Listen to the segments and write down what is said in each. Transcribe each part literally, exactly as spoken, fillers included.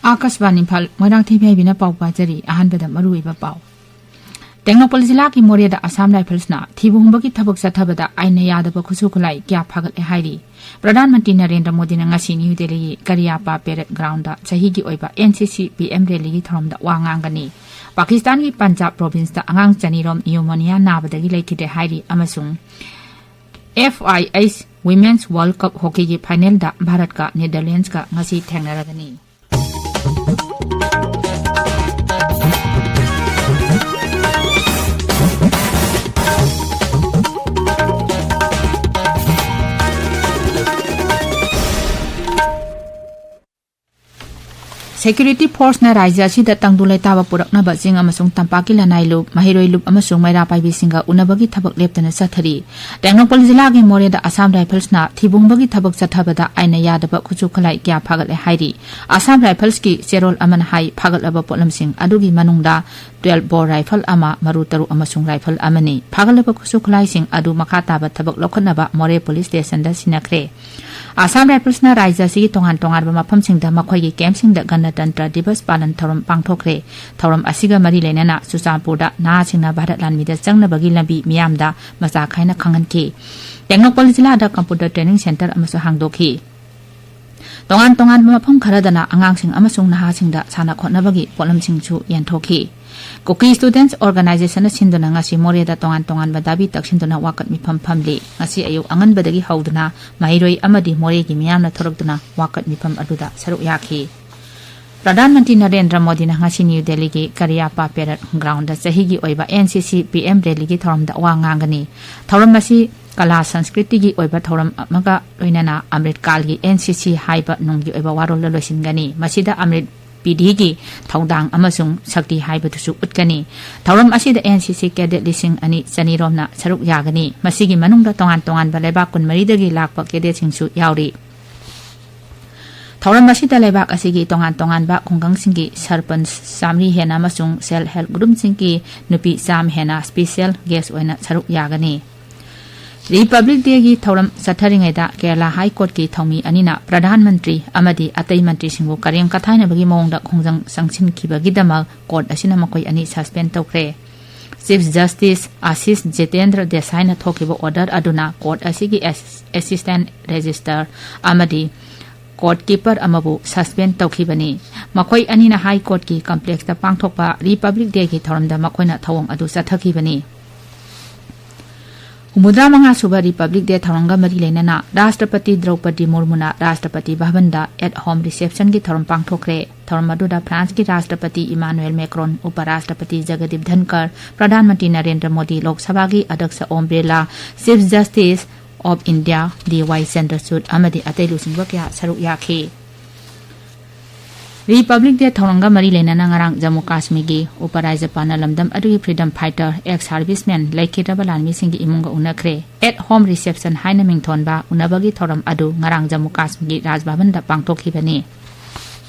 ꯑꯥꯀꯥꯁꯕꯥꯅꯤ ꯏꯝꯐꯥꯜ, ꯃꯣꯏꯔꯥꯡꯊꯦꯝ ꯍꯩꯕꯤꯅ ꯄꯥꯎ ꯄꯥꯖꯔꯤ꯫ ꯑꯍꯥꯟꯕꯗ ꯃꯔꯨꯑꯣꯏꯕ ꯄꯥꯎ꯫ ꯇꯦꯡꯅꯧꯄꯜ ꯖꯤꯂꯥꯒꯤ ꯃꯣꯔꯦꯗ ꯑꯁꯥꯝ ꯔꯥꯏꯐꯜꯁꯅ ꯊꯤꯕ ꯍꯨꯝꯕꯒꯤ ꯊꯕꯛ ꯆꯠꯊꯕꯗ ꯑꯥꯏꯟꯅ ꯌꯥꯗꯕ ꯈꯨꯠꯁꯨ ꯈꯨꯠꯂꯥꯏ ꯀꯌꯥ ꯐꯥꯒꯠꯂꯦ ꯍꯥꯏꯔꯤ꯫ ꯄ꯭ꯔꯙꯥꯟ ꯃꯟꯇ꯭ꯔꯤ ꯅꯔꯦꯟꯗ꯭ꯔ ꯃꯣꯗꯤꯅ ꯉꯁꯤ ꯅ꯭ꯌꯨ ꯗꯦꯜꯂꯤꯒꯤ ꯀꯔꯤꯌꯥꯞꯄꯥ ꯄꯦꯔꯦꯗ ꯒ꯭ꯔꯥꯎꯟꯗ ꯆꯍꯤꯒꯤ ꯑꯣꯏꯕ ꯑꯦꯟ ꯁꯤ ꯁꯤ ꯄꯤ ꯑꯦꯝ ꯔꯦꯂꯤꯒꯤ ꯊꯧꯔꯝꯗ ꯋꯥ ꯉꯥꯡꯒꯅꯤ꯫ ꯄꯥꯀꯤꯁꯇꯥꯟꯒꯤ ꯄꯟꯖꯥꯕ ꯄ꯭ꯔꯣꯚꯤꯟꯁꯇ ꯑꯉꯥꯡ ꯆꯅꯤꯔꯣꯝ ꯅ꯭ꯌꯨꯃꯣꯅꯤꯌꯥ ꯅꯥꯕꯗꯒꯤ ꯂꯩꯈꯤꯗ꯭ꯔꯦ ꯍꯥꯏꯔꯤ꯫ ꯑꯃꯁꯨꯡ ꯑꯦꯐ ꯑꯥꯏ ꯑꯩꯆ ꯋꯤꯃꯦꯟꯁ ꯋꯥꯔꯜꯗ ꯀꯞ ꯍꯣꯀꯤꯒꯤ ꯐꯥꯏꯅꯦꯜꯗ ꯚꯥꯔꯠꯀ ꯅꯦꯗꯔꯂꯦꯟꯗꯁꯀ ꯉꯁꯤ ꯊꯦꯡꯅꯔꯒꯅꯤ꯫ ꯁꯦꯀ꯭ꯌꯨꯔꯤꯇꯤ ꯐꯣꯔꯁꯅ ꯔꯥꯖ꯭ꯌ ꯑꯁꯤꯗ ꯇꯪꯗꯨ ꯂꯩꯇꯥꯕ ꯄꯨꯔꯛꯅꯕ ꯆꯤꯡ ꯑꯃꯁꯨꯡ ꯇꯝꯄꯥꯛꯀꯤ ꯂꯅꯥꯏ ꯂꯨꯞ, ꯃꯍꯩꯔꯣꯏ ꯂꯨꯞ ꯑꯃꯁꯨꯡ ꯃꯩꯔꯥ ꯄꯥꯏꯕꯤꯁꯤꯡꯒ ꯎꯅꯕꯒꯤ ꯊꯕꯛ ꯂꯦꯞꯇꯅ ꯆꯠꯊꯔꯤ꯫ ꯇꯦꯡꯅꯧꯄꯜ ꯖꯤꯂꯥꯒꯤ ꯃꯣꯔꯦꯗ ꯑꯁꯥꯝ ꯔꯥꯏꯐꯜꯁꯅ ꯊꯤꯕ ꯍꯨꯝꯕꯒꯤ ꯊꯕꯛ ꯆꯠꯊꯕꯗ ꯑꯥꯏꯟꯅ ꯌꯥꯗꯕ ꯈꯨꯠꯁꯨ ꯈꯨꯠꯂꯥꯏ ꯀꯌꯥ ꯐꯥꯒꯠꯂꯦ ꯍꯥꯏꯔꯤ꯫ ꯑꯁꯥꯝ ꯔꯥꯏꯐꯜꯁꯀꯤ ꯆꯦꯔꯣꯜ ꯑꯃꯅ ꯍꯥꯏ, ꯐꯥꯒꯠꯂꯕ ꯄꯣꯠꯂꯝꯁꯤꯡ ꯑꯗꯨꯒꯤ ꯃꯅꯨꯡꯗ ꯇ꯭ꯋꯦꯜꯕ ꯕꯣꯔ ꯔꯥꯏꯐꯜ ꯑꯃ, ꯃꯔꯨ ꯇꯔꯨꯛ ꯑꯃꯁꯨꯡ ꯔꯥꯏꯐꯜ ꯑꯃꯅꯤ꯫ ꯐꯥꯒꯠꯂꯕ ꯈꯨꯠꯁꯨ ꯈꯨꯠꯂꯥꯏꯁꯤꯡ ꯑꯗꯨ ꯃꯈꯥ ꯇꯥꯕ ꯊꯕꯛ ꯂꯧꯈꯠꯅꯕ ꯃꯣꯔꯦ ꯄꯨꯂꯤꯁ ꯁ꯭ꯇꯦꯁꯟꯗ ꯁꯤꯟꯅꯈ꯭ꯔꯦ꯫ ꯑꯁꯥꯝ ꯔꯥꯏꯐꯜꯁꯅ ꯔꯥꯖ꯭ꯌ ꯑꯁꯤꯒꯤ ꯇꯣꯉꯥꯟ ꯇꯣꯉꯥꯟꯕ ꯃꯐꯝꯁꯤꯡꯗ ꯃꯈꯣꯏꯒꯤ ꯀꯦꯝꯞꯁꯤꯡꯗ ꯒꯅꯇꯟꯇ꯭ꯔ ꯗꯤꯕꯁ ꯄꯥꯂꯟ ꯊꯧꯔꯝ ꯄꯥꯡꯊꯣꯛꯈ꯭ꯔꯦ꯫ ꯊꯧꯔꯝ ꯑꯁꯤꯒ ꯃꯔꯤ ꯂꯩꯅꯅ ꯆꯨꯔꯆꯥꯟꯄꯨꯔꯗ ꯅꯍꯥꯁꯤꯡꯅ ꯚꯥꯔꯠ ꯂꯥꯟꯃꯤꯗ ꯆꯪꯅꯕꯒꯤ ꯂꯝꯕꯤ ꯃꯤꯌꯥꯝꯗ ꯃꯆꯥ ꯈꯥꯏꯅ ꯈꯪꯍꯟꯈꯤ꯫ ꯇꯦꯡꯅꯧꯄꯜ ꯖꯤꯂꯥꯗ ꯀꯝꯄ꯭ꯌꯨꯇꯔ ꯇ꯭ꯔꯦꯅꯤꯡ ꯁꯦꯟꯇꯔ ꯑꯃꯁꯨ ꯍꯥꯡꯗꯣꯛꯈꯤ꯫ ꯇꯣꯉꯥꯟ ꯇꯣꯉꯥꯟꯕ ꯃꯐꯝ ꯈꯔꯗꯅ ꯑꯉꯥꯡꯁꯤꯡ ꯑꯃꯁꯨꯡ ꯅꯍꯥꯁꯤꯡꯗ ꯁꯥꯟꯅ ꯈꯣꯠꯅꯕꯒꯤ ꯄꯣꯠꯂꯝꯁꯤꯡꯁꯨ ꯌꯦꯟꯊꯣꯛꯈꯤ꯫ ꯀꯨꯀꯤ ꯁ꯭ꯇꯨꯗꯦꯟꯠꯁ ꯑꯣꯔꯒꯅꯥꯏꯖꯦꯁꯟꯅ ꯁꯤꯟꯗꯨꯅ ꯉꯁꯤ ꯃꯣꯔꯦꯗ ꯇꯣꯉꯥꯟ ꯇꯣꯉꯥꯟꯕ ꯗꯥꯕꯤ ꯇꯛꯁꯤꯟꯗꯨꯅ ꯋꯥꯀꯠ ꯃꯤꯐꯝ ꯐꯝꯂꯤ꯫ ꯉꯁꯤ ꯑꯌꯨꯛ ꯑꯉꯟꯕꯗꯒꯤ ꯍꯧꯗꯨꯅ ꯃꯍꯩꯔꯣꯏ ꯑꯃꯗꯤ ꯃꯣꯔꯦꯒꯤ ꯃꯤꯌꯥꯝꯅ ꯊꯣꯔꯛꯇꯨꯅ ꯋꯥꯀꯠ ꯃꯤꯐꯝ ꯑꯗꯨꯗ ꯁꯔꯨꯛ ꯌꯥꯈꯤ꯫ ꯄ꯭ꯔꯙꯥꯟ ꯃꯟꯇ꯭ꯔꯤ ꯅꯔꯦꯟꯗ꯭ꯔ ꯃꯣꯗꯤꯅ ꯉꯁꯤ ꯅ꯭ꯌꯨ ꯗꯦꯜꯂꯤꯒꯤ ꯀꯔꯤꯌꯥꯞꯄꯥ ꯄꯦꯔꯦꯗ ꯒ꯭ꯔꯥꯎꯟꯗ ꯆꯍꯤꯒꯤ ꯑꯣꯏꯕ ꯑꯦꯟ ꯁꯤ ꯁꯤ ꯄꯤ ꯑꯦꯝ ꯔꯦꯂꯤꯒꯤ ꯊꯧꯔꯝꯗ ꯋꯥ ꯉꯥꯡꯒꯅꯤ꯫ ꯊꯧꯔꯝ ꯑꯁꯤ ꯀꯂꯥ ꯁꯪꯁꯀ꯭ꯔꯤꯇꯤꯒꯤ ꯑꯣꯏꯕ ꯊꯧꯔꯝ ꯑꯃꯒ ꯂꯣꯏꯅꯅ ꯑꯃ꯭ꯔꯤꯠ ꯀꯥꯜꯒꯤ ꯑꯦꯟ ꯁꯤ ꯁꯤ ꯍꯥꯏꯕ ꯅꯨꯡꯒꯤ ꯑꯣꯏꯕ ꯋꯥꯔꯣꯜꯗ ꯂꯣꯏꯁꯤꯟꯒꯅꯤ꯫ ꯃꯁꯤꯗ ꯑꯃ꯭ꯔꯤꯠ ꯄꯤꯙꯤꯒꯤ ꯊꯧꯗꯥꯡ ꯑꯃꯁꯨꯡ ꯁꯛꯇꯤ ꯍꯥꯏꯕꯗꯨꯁꯨ ꯎꯠꯀꯅꯤ꯫ ꯊꯧꯔꯝ ꯑꯁꯤꯗ ꯑꯦꯟ ꯁꯤ ꯁꯤ ꯀꯦꯗꯦꯠ ꯂꯤꯁꯤꯡ ꯑꯅꯤ ꯆꯅꯤ ꯔꯣꯝꯅ ꯁꯔꯨꯛ ꯌꯥꯒꯅꯤ꯫ ꯃꯁꯤꯒꯤ ꯃꯅꯨꯡꯗ ꯇꯣꯉꯥꯟ ꯇꯣꯉꯥꯟꯕ ꯂꯩꯕꯥꯛ ꯀꯨꯟꯃꯔꯤꯗꯒꯤ ꯂꯥꯛꯄ ꯀꯦꯗꯦꯠꯁꯤꯡꯁꯨ ꯌꯥꯎꯔꯤ꯫ ꯊꯧꯔꯝ ꯑꯁꯤꯗ ꯂꯩꯕꯥꯛ ꯑꯁꯤꯒꯤ ꯇꯣꯉꯥꯟ ꯇꯣꯉꯥꯟꯕ ꯈꯨꯡꯒꯪꯁꯤꯡꯒꯤ ꯁꯔꯄꯟꯆ ꯆꯥꯃꯔꯤ ꯍꯦꯟꯅ ꯑꯃꯁꯨꯡ ꯁꯦꯜꯐ ꯍꯦꯜꯞ ꯒ꯭ꯔꯨꯞꯁꯤꯡꯒꯤ ꯅꯨꯄꯤ ꯆꯥꯝꯃ ꯍꯦꯟꯅ ꯁ꯭ꯄꯤꯁꯦꯜ ꯒꯦꯁ ꯑꯣꯏꯅ ꯁꯔꯨꯛ ꯌꯥꯒꯅꯤ꯫ Republic Dayꯒꯤ ꯊꯧꯔꯝ ꯆꯠꯊꯔꯤꯉꯩꯗ ꯀꯦꯔꯂꯥ High Courtꯀꯤ ꯊꯧꯃꯤ ꯑꯅꯤꯅ ꯄ꯭ꯔꯙꯥꯟ ꯃꯟꯇ꯭ꯔꯤ ꯑꯃꯗꯤ ꯑꯇꯩ ꯃꯟꯇ꯭ꯔꯤꯁꯤꯡꯕꯨ ꯀꯔꯦꯝ ꯀꯊꯥꯏꯅꯕꯒꯤ ꯃꯑꯣꯡꯗ ꯈꯣꯡꯖꯪ ꯆꯪꯁꯤꯟꯈꯤꯕꯒꯤꯗꯃꯛ ꯀꯣꯔꯠ ꯑꯁꯤꯅ ꯃꯈꯣꯏ ꯑꯅꯤ suspend ꯇꯧꯈ꯭ꯔꯦ꯫ Chief Justice Ashish Jitendra Desaiꯅ ꯊꯣꯛꯈꯤꯕ order ꯑꯗꯨꯅ ꯀꯣꯔꯠ ꯑꯁꯤꯒꯤ ꯑꯦꯁ-, Assistant Registrar ꯑꯃꯗꯤ court keeper ꯑꯃꯕꯨ suspend ꯇꯧꯈꯤꯕꯅꯤ꯫ ꯃꯈꯣꯏ ꯑꯅꯤꯅ High Courtꯀꯤ complexꯇ ꯄꯥꯡꯊꯣꯛꯄ Republic Dayꯒꯤ ꯊꯧꯔꯝꯗ ꯃꯈꯣꯏꯅ ꯊꯧꯑꯣꯡ ꯑꯗꯨ ꯆꯠꯊꯈꯤꯕꯅꯤ꯫ ꯍꯨꯝꯐꯨꯇꯔꯥ ꯃꯉꯥ ꯁꯨꯕ Republic Day ꯊꯧꯔꯝꯒ ꯃꯔꯤ ꯂꯩꯅꯅ ꯔꯥꯁꯇ꯭ꯔꯄꯇꯤ ꯗ꯭ꯔꯧꯄꯗꯤ ꯃꯨꯔꯃꯨꯅ ꯔꯥꯁꯇ꯭ꯔꯄꯇꯤ ꯚꯕꯟꯗ at home receptionꯒꯤ ꯊꯧꯔꯝ ꯄꯥꯡꯊꯣꯛꯈ꯭ꯔꯦ꯫ ꯊꯧꯔꯝ ꯑꯗꯨꯗ Franceꯀꯤ ꯔꯥꯁꯇ꯭ꯔꯄꯇꯤ Emmanuel Macron, ꯎꯄ ꯔꯥꯁꯇ꯭ꯔꯄꯇꯤ ꯖꯒꯗꯤꯞ ꯙꯟꯀꯔ, ꯄ꯭ꯔꯙꯥꯟ ꯃꯟꯇ꯭ꯔꯤ ꯅꯔꯦꯟꯗ꯭ꯔ ꯃꯣꯗꯤ, ꯂꯣꯛ ꯁꯚꯥꯒꯤ ꯑꯗ꯭ꯌꯛꯁ ꯑꯣꯝ Birla, Chief Justice of India ꯗꯤ ꯋꯥꯏ ꯆꯟꯗ꯭ꯔꯆꯨꯗ ꯑꯃꯗꯤ ꯑꯇꯩ ꯂꯨꯆꯤꯡꯕ ꯀꯌꯥ ꯁꯔꯨꯛ ꯌꯥꯈꯤ꯫ Republic Day ꯊꯧꯔꯝꯒ ꯃꯔꯤ ꯂꯩꯅꯅ ꯉꯔꯥꯡ ꯖꯝꯃꯨ ꯀꯥꯁꯃꯤꯔꯒꯤ ꯎꯄ ꯔꯥꯖ꯭ꯌꯄꯥꯜꯅ ꯂꯝꯗꯝ ꯑꯗꯨꯒꯤ freedom fighter, ex serviceman, ꯂꯩꯈꯤꯗ꯭ꯔꯕ ꯂꯥꯟꯃꯤꯁꯤꯡꯒꯤ ꯏꯃꯨꯡꯒ ꯎꯅꯈ꯭ꯔꯦ꯫ At home reception ꯍꯥꯏꯅ ꯃꯤꯡꯊꯣꯟꯕ ꯎꯅꯕꯒꯤ ꯊꯧꯔꯝ ꯑꯗꯨ ꯉꯔꯥꯡ ꯖꯝꯃꯨ ꯀꯥꯁꯃꯤꯔꯒꯤ ꯔꯥꯖ ꯚꯕꯟꯗ ꯄꯥꯡꯊꯣꯛꯈꯤꯕꯅꯤ꯫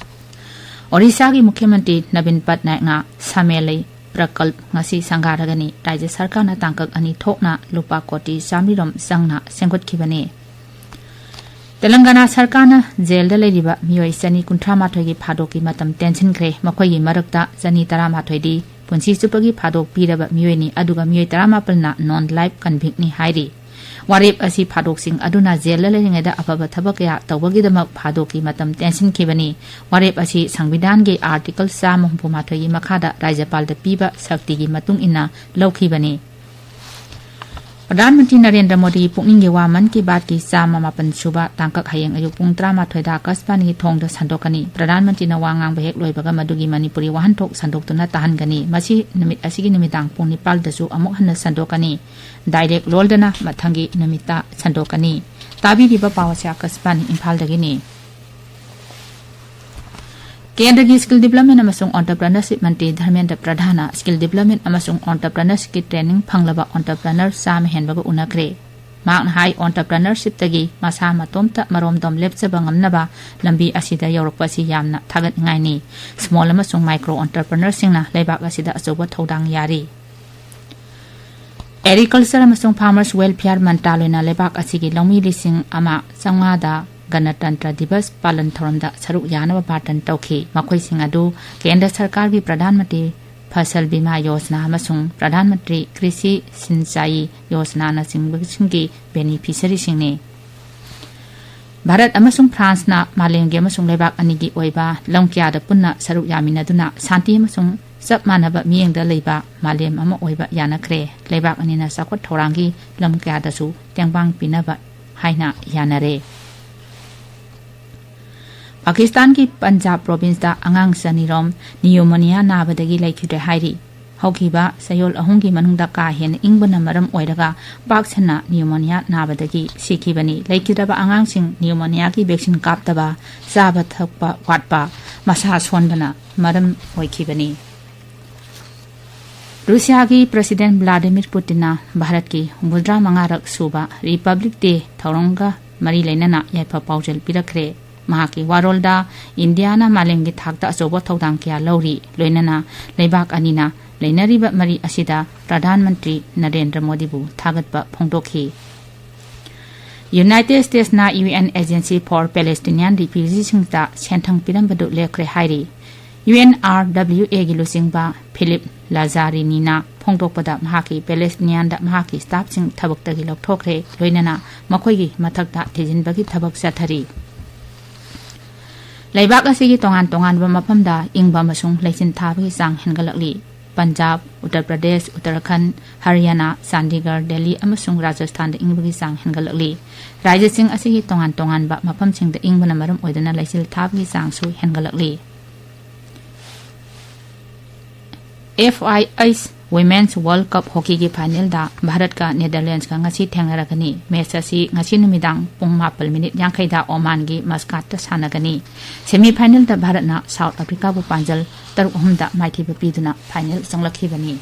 ꯑꯣꯔꯤꯁꯥꯒꯤ ꯃꯨꯈ꯭ꯌ ꯃꯟꯇ꯭ꯔꯤ ꯅꯕꯤꯟ ꯄꯠꯅꯥꯌꯛꯅ ꯁꯥꯃꯦꯂꯩ ꯄ꯭ꯔꯀꯜꯞ ꯉꯁꯤ ꯁꯪꯒꯥꯔꯒꯅꯤ꯫ ꯔꯥꯖ꯭ꯌ ꯁꯔꯀꯥꯔꯅ ꯇꯥꯡꯀꯛ ꯑꯅꯤ ꯊꯣꯛꯅ ꯂꯨꯄꯥ ꯀꯣꯇꯤ ꯆꯥꯃꯔꯤ ꯔꯣꯝ ꯆꯪꯅ ꯁꯦꯝꯒꯠꯈꯤꯕꯅꯤ꯫ ꯇꯦꯂꯪꯒꯥꯅꯥ ꯁꯔꯀꯥꯔꯅ ꯖꯦꯜꯗ ꯂꯩꯔꯤꯕ ꯃꯤꯑꯣꯏ ꯆꯅꯤ ꯀꯨꯟꯊ꯭ꯔꯥ ꯃꯥꯊꯣꯏꯒꯤ ꯐꯥꯗꯣꯛꯀꯤ ꯃꯇꯝ ꯇꯦꯟꯁꯤꯟꯈ꯭ꯔꯦ꯫ ꯃꯈꯣꯏꯒꯤ ꯃꯔꯛꯇ ꯆꯅꯤ ꯇꯔꯥ ꯃꯥꯊꯣꯏꯗꯤ ꯄꯨꯟꯁꯤ ꯆꯨꯞꯄꯒꯤ ꯐꯥꯗꯣꯛ ꯄꯤꯔꯕ ꯃꯤꯑꯣꯏꯅꯤ, ꯑꯗꯨꯒ ꯃꯤꯑꯣꯏ ꯇꯔꯥ ꯃꯥꯄꯜꯅ non life convictꯅꯤ ꯍꯥꯏꯔꯤ꯫ ꯋꯥꯔꯦꯞ ꯑꯁꯤ ꯐꯥꯗꯣꯛꯁꯤꯡ ꯑꯗꯨꯅ ꯖꯦꯜꯗ ꯂꯩꯔꯤꯉꯩꯗ ꯑꯐꯕ ꯊꯕꯛ ꯀꯌꯥ ꯇꯧꯕꯒꯤꯗꯃꯛ ꯐꯥꯗꯣꯛꯀꯤ ꯃꯇꯝ ꯇꯦꯟꯁꯤꯟꯈꯤꯕꯅꯤ꯫ ꯋꯥꯔꯦꯞ ꯑꯁꯤ ꯁꯪꯕꯤꯙꯥꯟꯒꯤ Article ꯆꯥꯝꯃ ꯍꯨꯝꯐꯨ ꯃꯥꯊꯣꯏꯒꯤ ꯃꯈꯥꯗ ꯔꯥꯖ꯭ꯌꯄꯥꯜꯗ ꯄꯤꯕ ꯁꯛꯇꯤꯒꯤ ꯃꯇꯨꯡ ꯏꯟꯅ ꯂꯧꯈꯤꯕꯅꯤ꯫ ꯄ꯭ꯔꯙꯥꯟ ꯃꯟꯇ꯭ꯔꯤ ꯅꯔꯦꯟꯗ꯭ꯔ ꯃꯣꯗꯤꯒꯤ ꯄꯨꯛꯅꯤꯡꯒꯤ ꯋꯥ ꯃꯟ ꯀꯤ ꯕꯥꯠꯀꯤ ꯆꯥꯝꯃ ꯃꯥꯄꯟ ꯁꯨꯕ ꯇꯥꯡꯀꯛ ꯍꯌꯦꯡ ꯑꯌꯨꯛ ꯄꯨꯡ ꯇꯔꯥꯃꯥꯊꯣꯏꯗ ꯑꯀꯥꯁꯕꯥꯅꯤꯒꯤ ꯊꯣꯡꯗ ꯁꯟꯗꯣꯛꯀꯅꯤ꯫ ꯄ꯭ꯔꯙꯥꯟ ꯃꯟꯇ꯭ꯔꯤꯅ ꯋꯥ ꯉꯥꯡꯕ ꯍꯦꯛ ꯂꯣꯏꯕꯒ ꯃꯗꯨꯒꯤ ꯃꯅꯤꯄꯨꯔꯤ ꯋꯥꯍꯟꯊꯣꯛ ꯁꯟꯗꯣꯛꯇꯨꯅ ꯇꯥꯍꯟꯒꯅꯤ꯫ ꯃꯁꯤ ꯅꯨꯃꯤꯠ ꯑꯁꯤꯒꯤ ꯅꯨꯃꯤꯗꯥꯡ ꯄꯨꯡ ꯅꯤꯄꯥꯜꯗꯁꯨ ꯑꯃꯨꯛ ꯍꯟꯅ ꯁꯟꯗꯣꯛꯀꯅꯤ꯫ Direct ꯂꯣꯜꯗꯅ ꯃꯊꯪꯒꯤ ꯅꯨꯃꯤꯠꯇ ꯁꯟꯗꯣꯛꯀꯅꯤ꯫ ꯇꯥꯕꯤꯔꯤꯕ ꯄꯥꯎ ꯑꯁꯤ ꯑꯀꯥꯁꯕꯥꯅꯤ ꯏꯝꯐꯥꯜꯗꯒꯤꯅꯤ꯫ ꯀꯦꯟꯗ꯭ꯔꯒꯤ Skill Development ꯑꯃꯁꯨꯡ Entrepreneurship ꯃꯟꯇ꯭ꯔꯤ ꯙꯔꯃꯦꯟꯗ꯭ꯔ ꯄ꯭ꯔꯙꯥꯟꯅ Skill Development ꯑꯃꯁꯨꯡ Entrepreneurshipꯀꯤ training ꯐꯪꯂꯕ entrepreneur ꯆꯥꯝꯃ ꯍꯦꯟꯕꯒ ꯎꯅꯈ꯭ꯔꯦ꯫ ꯃꯍꯥꯛꯅ ꯍꯥꯏ, entrepreneurshipꯇꯒꯤ ꯃꯁꯥ ꯃꯇꯣꯝꯇ ꯃꯔꯣꯝꯗꯣꯝ ꯂꯦꯞꯆꯕ ꯉꯝꯅꯕ ꯂꯝꯕꯤ ꯑꯁꯤꯗ ꯌꯧꯔꯛꯄ ꯑꯁꯤ ꯌꯥꯝꯅ ꯊꯥꯒꯠꯅꯤꯡꯉꯥꯏꯅꯤ꯫ Small ꯑꯃꯁꯨꯡ micro entrepreneurꯁꯤꯡꯅ ꯂꯩꯕꯥꯛ ꯑꯁꯤꯗ ꯑꯆꯧꯕ ꯊꯧꯗꯥꯡ ꯌꯥꯔꯤ꯫ ꯑꯦꯒ꯭ꯔꯤꯀꯜꯆꯔ ꯑꯃꯁꯨꯡ ꯐꯥꯔꯃꯔꯁ ꯋꯦꯜꯐꯤꯌꯔ ꯃꯟꯇ꯭ꯔꯥꯂꯣꯏꯅ ꯂꯩꯕꯥꯛ ꯑꯁꯤꯒꯤ ꯂꯧꯃꯤ ꯂꯤꯁꯤꯡ ꯑꯃ ꯆꯥꯝꯃꯉꯥꯗ ꯒꯅꯇꯟꯇ꯭ꯔ ꯗꯤꯕꯁ ꯄꯥꯂꯟ ꯊꯧꯔꯝꯗ ꯁꯔꯨꯛ ꯌꯥꯅꯕ ꯕꯥꯔꯇꯟ ꯇꯧꯈꯤ꯫ ꯃꯈꯣꯏꯁꯤꯡ ꯑꯗꯨ ꯀꯦꯟꯗ꯭ꯔ ꯁꯔꯀꯥꯔꯒꯤ ꯄ꯭ꯔꯙꯥꯟ ꯃꯟꯇ꯭ꯔꯤ ꯐꯁꯜ ꯕꯤꯃꯥ ꯌꯣꯖꯅꯥ ꯑꯃꯁꯨꯡ ꯄ꯭ꯔꯙꯥꯟ ꯃꯟꯇ꯭ꯔꯤ ꯀ꯭ꯔꯤꯁꯤ ꯁꯤꯟꯆꯥꯏ ꯌꯣꯖꯅꯥꯅꯆꯤꯡꯕꯁꯤꯡꯒꯤ ꯕꯦꯅꯤꯐꯤꯁꯔꯤꯁꯤꯡꯅꯤ꯫ ꯚꯥꯔꯠ ꯑꯃꯁꯨꯡ ꯐ꯭ꯔꯥꯟꯁꯅ ꯃꯥꯂꯦꯝꯒꯤ ꯑꯃꯁꯨꯡ ꯂꯩꯕꯥꯛ ꯑꯅꯤꯒꯤ ꯑꯣꯏꯕ ꯂꯝ ꯀꯌꯥꯗ ꯄꯨꯟꯅ ꯁꯔꯨꯛ ꯌꯥꯃꯤꯟꯅꯗꯨꯅ ꯁꯥꯟꯇꯤ ꯑꯃꯁꯨꯡ ꯆꯞ ꯃꯥꯟꯅꯕ ꯃꯤꯠꯌꯦꯡꯗ ꯂꯩꯕ ꯃꯥꯂꯦꯝ ꯑꯃ ꯑꯣꯏꯕ ꯌꯥꯅꯈ꯭ꯔꯦ꯫ ꯂꯩꯕꯥꯛ ꯑꯅꯤꯅ ꯆꯥꯎꯈꯠ ꯊꯧꯔꯥꯡꯒꯤ ꯂꯝ ꯀꯌꯥꯗꯁꯨ ꯇꯦꯡꯕꯥꯡ ꯄꯤꯅꯕ ꯍꯥꯏꯅ ꯌꯥꯅꯔꯦ꯫ ꯄꯥꯀꯤꯁꯇꯥꯟꯒꯤ ꯄꯟꯖꯥꯕ ꯄ꯭ꯔꯣꯚꯤꯟꯁꯇ ꯑꯉꯥꯡ ꯆꯅꯤꯔꯣꯝ ꯅꯤꯌꯨꯃꯣꯅꯤꯌꯥ ꯅꯥꯕꯗꯒꯤ ꯂꯩꯈꯤꯗ꯭ꯔꯦ ꯍꯥꯏꯔꯤ꯫ ꯍꯧꯈꯤꯕ ꯆꯌꯣꯜ ꯑꯍꯨꯝꯒꯤ ꯃꯅꯨꯡꯗ ꯀꯥ ꯍꯦꯟꯅ ꯏꯪꯕꯅ ꯃꯔꯝ ꯑꯣꯏꯔꯒ ꯄꯥꯛ ꯁꯟꯅ ꯅꯤꯌꯨꯃꯣꯅꯤꯌꯥ ꯅꯥꯕꯗꯒꯤ ꯁꯤꯈꯤꯕꯅꯤ꯫ ꯂꯩꯈꯤꯗ꯭ꯔꯕ ꯑꯉꯥꯡꯁꯤꯡ ꯅꯤꯌꯨꯃꯣꯅꯤꯌꯥꯒꯤ ꯚꯦꯛꯁꯤꯟ ꯀꯥꯞꯇꯕ, ꯆꯥꯕ ꯊꯛꯄ ꯋꯥꯠꯄ, ꯃꯁꯥ ꯁꯣꯟꯕꯅ ꯃꯔꯝ ꯑꯣꯏꯈꯤꯕꯅꯤ꯫ ꯔꯨꯁꯤꯌꯥꯒꯤ ꯄ꯭ꯔꯁꯤꯗꯦꯟ ꯚ꯭ꯂꯥꯗꯤꯃꯤꯔ ꯄꯨꯇꯤꯟꯅ ꯚꯥꯔꯠꯀꯤ ꯍꯨꯝꯐꯨꯇꯔꯥ ꯃꯉꯥꯔꯛ ꯁꯨꯕ ꯔꯤꯄꯕ꯭ꯂꯤꯛ ꯗꯦ ꯊꯧꯔꯝꯒ ꯃꯔꯤ ꯂꯩꯅꯅ ꯌꯥꯏꯐ ꯄꯥꯎꯖꯦꯜ ꯄꯤꯔꯛꯈ꯭ꯔꯦ꯫ ꯃꯍꯥꯛꯀꯤ ꯋꯥꯔꯣꯜꯗ ꯏꯟꯗꯤꯌꯥꯅ ꯃꯥꯂꯦꯝꯒꯤ ꯊꯥꯛꯇ ꯑꯆꯧꯕ ꯊꯧꯗꯥꯡ ꯀꯌꯥ ꯂꯧꯔꯤ, ꯂꯣꯏꯅꯅ ꯂꯩꯕꯥꯛ ꯑꯅꯤꯅ ꯂꯩꯅꯔꯤꯕ ꯃꯔꯤ ꯑꯁꯤꯗ ꯄ꯭ꯔꯙꯥꯟ ꯃꯟꯇ꯭ꯔꯤ ꯅꯔꯦꯟꯗ꯭ꯔ ꯃꯣꯗꯤꯕꯨ ꯊꯥꯒꯠꯄ ꯐꯣꯡꯗꯣꯛꯈꯤ꯫ ꯌꯨꯅꯥꯏꯇꯦꯗ ꯁ꯭ꯇꯦꯠꯁꯅ U N Agency for Palestinian Refugeesꯁꯤꯡꯗ ꯁꯦꯟꯊꯪ ꯄꯤꯔꯝꯕꯗꯨ ꯂꯦꯞꯈ꯭ꯔꯦ ꯍꯥꯏꯔꯤ꯫ ꯌꯨ ꯑꯦꯟ ꯑꯥꯔ ꯗꯕ꯭ꯂꯤꯎ ꯑꯦꯒꯤ ꯂꯨꯆꯤꯡꯕ ꯐꯤꯂꯤꯞ ꯂꯥꯖꯥꯔꯤꯅꯤꯅ ꯐꯣꯡꯗꯣꯛꯄꯗ ꯃꯍꯥꯛꯀꯤ ꯄꯦꯂꯦꯁꯇꯤꯅꯤꯌꯥꯟꯗ ꯃꯍꯥꯛꯀꯤ ꯁ꯭ꯇꯥꯐꯁꯤꯡ ꯊꯕꯛꯇꯒꯤ ꯂꯧꯊꯣꯛꯈ꯭ꯔꯦ, ꯂꯣꯏꯅꯅ ꯃꯈꯣꯏꯒꯤ ꯃꯊꯛꯇ ꯊꯤꯖꯤꯟꯕꯒꯤ ꯊꯕꯛ ꯆꯠꯊꯔꯤ꯫ ꯂꯩꯕꯥꯛ ꯑꯁꯤꯒꯤ ꯇꯣꯉꯥꯟ ꯇꯣꯉꯥꯟꯕ ꯃꯐꯝꯗ ꯏꯪꯕ ꯑꯃꯁꯨꯡ ꯂꯩꯆꯤꯟ ꯊꯥꯕꯒꯤ ꯆꯥꯡ ꯍꯦꯟꯒꯠꯂꯛꯂꯤ꯫ ꯄꯟꯖꯥꯕ, ꯎꯠꯇꯔ ꯄ꯭ꯔꯗꯦꯁ, ꯎꯠꯇꯔꯥꯈꯟꯗ, ꯍꯔꯤꯌꯥꯅꯥ, ꯆꯥꯟꯗꯤꯒꯔ, ꯗꯦꯜꯂꯤ ꯑꯃꯁꯨꯡ ꯔꯥꯖꯁꯊꯥꯟꯗ ꯏꯪꯕꯒꯤ ꯆꯥꯡ ꯍꯦꯟꯒꯠꯂꯛꯂꯤ꯫ ꯔꯥꯖ꯭ꯌꯁꯤꯡ ꯑꯁꯤꯒꯤ ꯇꯣꯉꯥꯟ ꯇꯣꯉꯥꯟꯕ ꯃꯐꯝꯁꯤꯡꯗ ꯏꯪꯕꯅ ꯃꯔꯝ ꯑꯣꯏꯗꯨꯅ ꯂꯩꯆꯤꯜ ꯊꯥꯕꯒꯤ ꯆꯥꯡꯁꯨ ꯍꯦꯟꯒꯠꯂꯛꯂꯤ꯫ ꯑꯦꯐ ꯑꯥꯏ ꯑꯩꯆ Women's World Cup Hockeyꯒꯤ finalꯗ ꯚꯥꯔꯠꯀ ꯅꯦꯗꯔꯂꯦꯟꯁꯀ ꯉꯁꯤ ꯊꯦꯡꯅꯔꯒꯅꯤ꯫ ꯃꯦꯆ ꯑꯁꯤ ꯉꯁꯤ ꯅꯨꯃꯤꯗꯥꯡ ꯄꯨꯡ ꯃꯥꯄꯜ ꯃꯤꯅꯤꯠ ꯌꯥꯡꯈꯩꯗ ꯑꯣꯃꯥꯟꯒꯤ ꯃꯁꯀꯥꯠꯇ ꯁꯥꯟꯅꯒꯅꯤ꯫ Semifinalꯗ ꯚꯥꯔꯠꯅ ꯁꯥꯎꯠ ꯑꯐ꯭ꯔꯤꯀꯥꯕꯨ ꯄꯥꯟꯖꯜ ꯇꯔꯨꯛ ꯑꯍꯨꯝꯗ ꯃꯥꯏꯊꯤꯕ ꯄꯤꯗꯨꯅ final ꯆꯪꯂꯛꯈꯤꯕꯅꯤ꯫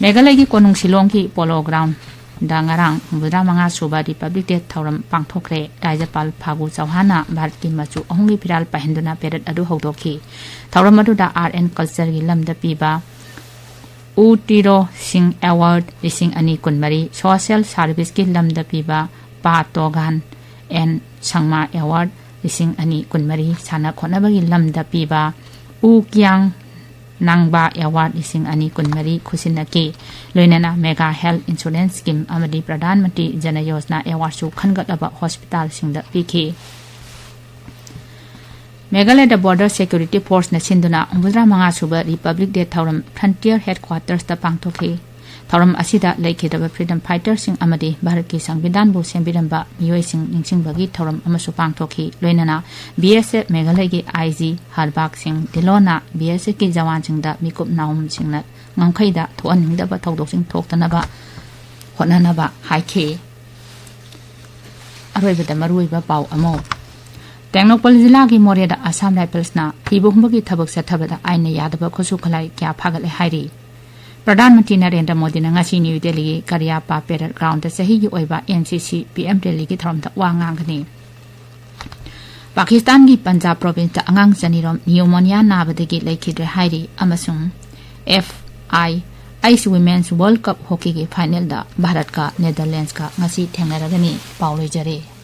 ꯃꯦꯘꯥꯂꯌꯒꯤ ꯀꯣꯅꯨꯡ ꯁꯤꯂꯣꯡꯒꯤ ꯄꯣꯂꯣ ꯒ꯭ꯔꯥꯎꯟꯗ ꯉꯔꯥꯡ ꯍꯨꯝꯐꯨꯇꯔꯥ ꯃꯉꯥ ꯁꯨꯕ ꯔꯤꯄꯕ꯭ꯂꯤꯛ ꯗꯦ ꯊꯧꯔꯝ ꯄꯥꯡꯊꯣꯛꯈ꯭ꯔꯦ꯫ ꯔꯥꯖ꯭ꯌꯄꯥꯜ ꯐꯥꯒꯨ ꯆꯧꯍꯥꯟꯅ ꯚꯥꯔꯠꯀꯤ ꯃꯆꯨ ꯑꯍꯨꯝꯒꯤ ꯐꯤꯔꯥꯜ ꯄꯥꯏꯍꯟꯗꯨꯅ parade ꯑꯗꯨ ꯍꯧꯗꯣꯛꯈꯤ꯫ ꯊꯧꯔꯝ ꯑꯗꯨꯗ art and cultureꯒꯤ ꯂꯝꯗ ꯄꯤꯕ ꯎ ꯇꯤꯔꯣ ꯁꯤꯡ ꯑꯦꯋꯥꯔꯗ ꯂꯤꯁꯤꯡ ꯑꯅꯤ ꯀꯨꯟꯃꯔꯤ, ꯁꯣꯁꯤꯌꯦꯜ ꯁꯥꯔꯚꯤꯁꯀꯤ ꯂꯝꯗ ꯄꯤꯕ ꯄꯥ ꯇꯣꯒꯥꯟ ꯑꯦꯟ ꯁꯪꯃꯥ ꯑꯦꯋꯥꯔꯗ ꯂꯤꯁꯤꯡ ꯑꯅꯤ ꯀꯨꯟꯃꯔꯤ, ꯁꯥꯟꯅ ꯈꯣꯠꯅꯕꯒꯤ ꯂꯝꯗ ꯄꯤꯕ ꯎ ꯀꯤꯌꯥꯡ ꯅꯥꯡꯕꯥ ꯑꯦꯋꯥꯔꯗ ꯂꯤꯁꯤꯡ ꯑꯅꯤ ꯀꯨꯟꯃꯔꯤ ꯈꯨꯠꯁꯤꯟꯅꯈꯤ꯫ ꯂꯣꯏꯅꯅ ꯃꯦꯒꯥ ꯍꯦꯜꯊ ꯏꯟꯁꯨꯔꯦꯟꯁ ꯁ꯭ꯀꯤꯝ ꯑꯃꯗꯤ ꯄ꯭ꯔꯙꯥꯟ ꯃꯟꯇ꯭ꯔꯤ ꯖꯅ ꯌꯣꯖꯅꯥ ꯑꯦꯋꯥꯔꯗꯁꯨ ꯈꯟꯒꯠꯂꯕ ꯍꯣꯁꯄꯤꯇꯥꯜꯁꯤꯡꯗ ꯄꯤꯈꯤ꯫ ꯃꯦꯘꯥꯂꯌꯗ ꯕꯣꯔꯗꯔ ꯁꯦꯀ꯭ꯌꯨꯔꯤꯇꯤ ꯐꯣꯔꯁꯅ ꯁꯤꯟꯗꯨꯅ ꯍꯨꯝꯐꯨꯇꯔꯥ ꯃꯉꯥ ꯁꯨꯕ ꯔꯤꯄꯕ꯭ꯂꯤꯛ ꯗꯦ ꯊꯧꯔꯝ ꯐ꯭ꯔꯟꯇꯤꯌꯔ ꯍꯦꯗꯀ꯭ꯋꯥꯇꯔꯁꯇ ꯄꯥꯡꯊꯣꯛꯈꯤ꯫ ꯊꯧꯔꯝ ꯑꯁꯤꯗ ꯂꯩꯈꯤꯗ꯭ꯔꯕ ꯐ꯭ꯔꯤꯗꯝ ꯐꯥꯏꯇꯔꯁꯤꯡ ꯑꯃꯗꯤ ꯚꯥꯔꯠꯀꯤ ꯁꯪꯕꯤꯙꯥꯟꯕꯨ ꯁꯦꯝꯕꯤꯔꯝꯕ ꯃꯤꯑꯣꯏꯁꯤꯡ ꯅꯤꯡꯁꯤꯡꯕꯒꯤ ꯊꯧꯔꯝ ꯑꯃꯁꯨ ꯄꯥꯡꯊꯣꯛꯈꯤ꯫ ꯂꯣꯏꯅꯅ ꯕꯤ ꯑꯦꯁ ꯑꯦꯐ ꯃꯦꯘꯥꯂꯌꯒꯤ ꯑꯥꯏ ꯖꯤ ꯍꯔꯕꯥꯛ ꯁꯤꯡ ꯙꯤꯜꯂꯣꯟꯅ ꯕꯤ ꯑꯦꯁ ꯑꯦꯐꯀꯤ ꯖꯋꯥꯟꯁꯤꯡꯗ ꯃꯤꯀꯨꯞ ꯅꯥꯎꯝꯁꯤꯡꯅ ꯉꯝꯈꯩꯗ ꯊꯣꯛꯍꯟꯅꯤꯡꯗꯕ ꯊꯧꯗꯣꯛꯁꯤꯡ ꯊꯣꯛꯇꯅꯕ ꯍꯣꯠꯅꯅꯕ ꯍꯥꯏꯈꯤ꯫ ꯑꯔꯣꯏꯕꯗ ꯃꯔꯨꯑꯣꯏꯕ ꯄꯥꯎ ꯑꯃ꯫ ꯇꯦꯡꯅꯧꯄꯜ ꯖꯤꯂꯥꯒꯤ ꯃꯣꯔꯦꯗ ꯑꯁꯥꯝ ꯔꯥꯏꯐꯜꯁꯅ ꯊꯤꯕ ꯍꯨꯝꯕꯒꯤ ꯊꯕꯛ ꯆꯠꯊꯕꯗ ꯑꯥꯏꯟꯅ ꯌꯥꯗꯕ ꯈꯨꯠꯁꯨ ꯈꯨꯠꯂꯥꯏ ꯀꯌꯥ ꯐꯥꯒꯠꯂꯦ ꯍꯥꯏꯔꯤ꯫ ꯄ꯭ꯔꯙꯥꯟ ꯃꯟꯇ꯭ꯔꯤ ꯅꯔꯦꯟꯗ꯭ꯔ ꯃꯣꯗꯤꯅ ꯉꯁꯤ ꯅ꯭ꯌꯨ ꯗꯦꯜꯂꯤꯒꯤ ꯀꯔꯤꯌꯥꯞꯄꯥ ꯄꯦꯔꯦꯗ ꯒ꯭ꯔꯥꯎꯟꯗ ꯆꯍꯤꯒꯤ ꯑꯣꯏꯕ ꯑꯦꯟ ꯁꯤ ꯁꯤ ꯄꯤ ꯑꯦꯝ ꯔꯦꯂꯤꯒꯤ ꯊꯧꯔꯝꯗ ꯋꯥ ꯉꯥꯡꯒꯅꯤ꯫ ꯄꯥꯀꯤꯁꯇꯥꯟꯒꯤ ꯄꯟꯖꯥꯕ ꯄ꯭ꯔꯣꯚꯤꯟꯁꯇ ꯑꯉꯥꯡ ꯆꯅꯤꯔꯣꯝ ꯅꯤꯌꯨꯃꯣꯅꯤꯌꯥ ꯅꯥꯕꯗꯒꯤ ꯂꯩꯈꯤꯗ꯭ꯔꯦ ꯍꯥꯏꯔꯤ ꯑꯃꯁꯨꯡ ꯑꯦꯐ ꯑꯥꯏ ꯑꯩꯆ ꯋꯤꯃꯦꯟꯁ ꯋꯥꯔꯜꯗ ꯀꯞ ꯍꯣꯀꯤꯒꯤ ꯐꯥꯏꯅꯦꯜꯗ ꯚꯥꯔꯠꯀ ꯅꯦꯗꯔꯂꯦꯟꯁꯀ ꯉꯁꯤ ꯊꯦꯡꯅꯔꯒꯅꯤ꯫ ꯄꯥꯎ ꯂꯣꯏꯖꯔꯦ꯫